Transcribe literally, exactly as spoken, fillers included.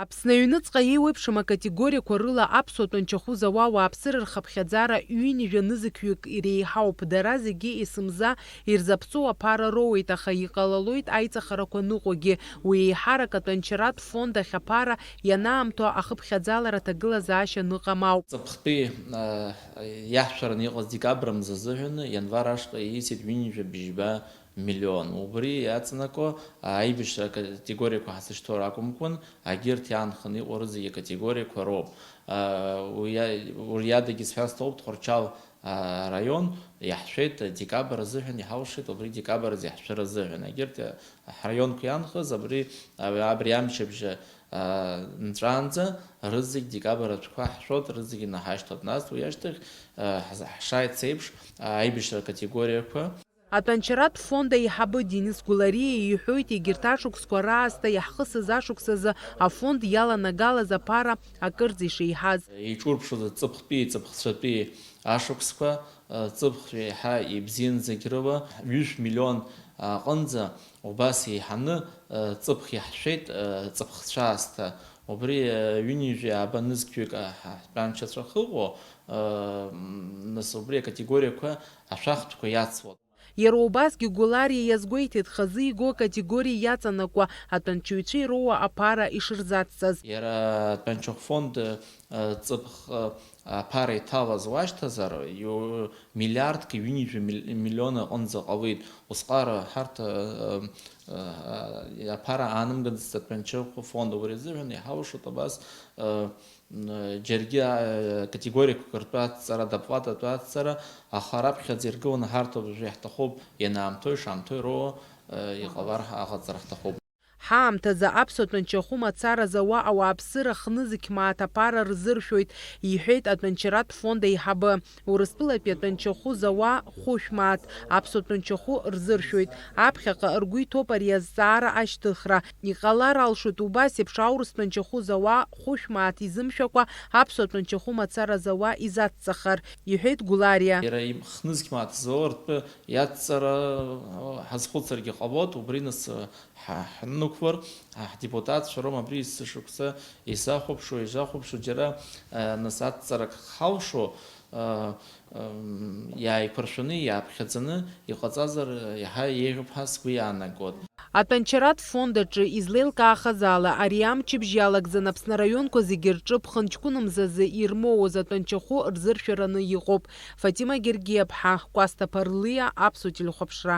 Аԥсны аҩныҵҟа еиуеиԥшым акатегориақәа рыла аԥсуа тәанчахәы зауа ауааԥсыра рхыԥхьаӡара ҩынҩажәа нызқьҩык иреиҳауп. Дара зегьы есымза ирзаԥҵоу аԥара роуеит, аха иҟалалоит аиҵахарақәа ныҟәогьы. Уи еиҳарак атәанчаратә фонд ахь аԥара ианаамҭоу ахыԥхьаӡалара аҭагылазаашьа ныҟам ауп. Ҵыԥхтәи, э, иаҳшәараны иҟаз декабр мза азыҳәан ианвар ашҟа еисит ҩынҩажәа бжьба миллион. Убри иаҵанакуа аибашьра акатегориақәа ҳазышьҭоу ракәымкәан, агьырҭ иаанханы иҟоу рызегьы акатегориақәа роуп. Уи а-, уи адагьы сҳәар сҭахуп, Тҟәарчал араион иаҳшәеит декабр азыҳәан, иҳалшеит убри декабр азы иаҳшәыр азыҳәан. Егьырҭ ҳраионқәа иаанхаз абри, абри амчыбжь, а, нҵәаанӡа рызегь декабр ашәқәа ҳшәот, рызегь инаҳашьҭуеит. Нас уи ашьҭахь, а, ҳз-, ҳшааиц еиԥш, а, аибашьра акатегориақәа. Атәанчаратә фонд аиҳабы Денис Гәлариа иҳәоит, егьырҭ ашықәсқәа раасҭа иаҳхысыз ашықәс азы афонд иаланагалаз аԥара акырӡа ишеиҳаз. Иҿурԥшуаз ҵыԥхтәи, ҵыԥхцәатәи ашықәсқәа, ҵыԥх еиҳа ибзиан зегь рыла, ҩышә миллион аҟынӡа убас еиҳаны ҵыԥх иаҳшәеит, ҵыԥхцәа аасҭа. Убри ҩынҩажәи ааба нызқьҩык ҳтәанчацәа ахьыҟоу, нас убри акатегориақәа ашәахтәқәа иацлон. Иара убасгьы Гәлариа иазгәеиҭеит, хазы игоу акатегориа иаҵанакуа атәанчаҩцәа ироуа аԥара ишырзацҵаз. Иара атәанчахә фонд, э, ҵыԥх, э, аԥара иҭалаз уашьҭазар, иу-, миллиардк ҩынҩажәа мил-, миллион аҟынӡа ҟалеит. Усҟара ҳарҭ, э, э, э, аԥара аанымгацызт атәанчахә фонд, убри азыҳәан иҳалшоит абас, э, М, џьаргьы, а, категориақәак ртәы ацҵара, доплататә ацҵара, аха раԥхьаӡа иргыланы ҳарҭ уажәы иаҳҭахуп, ианаамҭоу, ишаамҭоу ироуа, а, иҟалар ҳа-, аҟаҵара ҳҭахуп. Ҳаамҭазы аԥсуа тәанчахәы мацара зауа ауааԥсыра хнызқь мааҭ аԥара рзыршәоит, иҳәеит атәанчаратә фонд аиҳабы. Урыстәылатәи атәанчахәы зауа хәышә мааҭ аԥсуа тәанчахәы рзыршәоит. Аԥхьаҟа ргәы иҭоуп ари азҵаара ашьҭыхра. Иҟалар алшоит убас еиԥш аурыс тәанчахәы зауа хәышә мааҭ изымшәакәа аԥсуа тәанчахәы мацара зауа изацҵахар, иҳәеит Гәлариа. Иара им-, хнызқь мааҭ зауа ртәы иацҵара, о, ҳазхәыцыргьы ҟалоит, убри нас, ҳа-, ҳаннықәлар, ҳа-, ҳдепутатцәа роума абри есышықәса изахәаԥшуа, изахәаԥшуа, џьара, э, нас ацҵарак ҳалшо, э, Ам, иааиқәыршәаны, иааԥхьаӡаны иҟаҵазар, иаҳа еиӷьуп ҳәа сгәы иаанагоит. Атәанчаратә фонд аҿы излеилкаахаз ала, ари амчыбжь иалагӡаны Аԥсны араионқәа зегьы рҿы ԥхынҷкәын мзазы ирмоуаз атәанчахәы рзыршәараны иҟоуп. Фатима Гергиаԥҳа, Кәасҭа Ԥарлиа, Аԥсуа телехәаԥшра.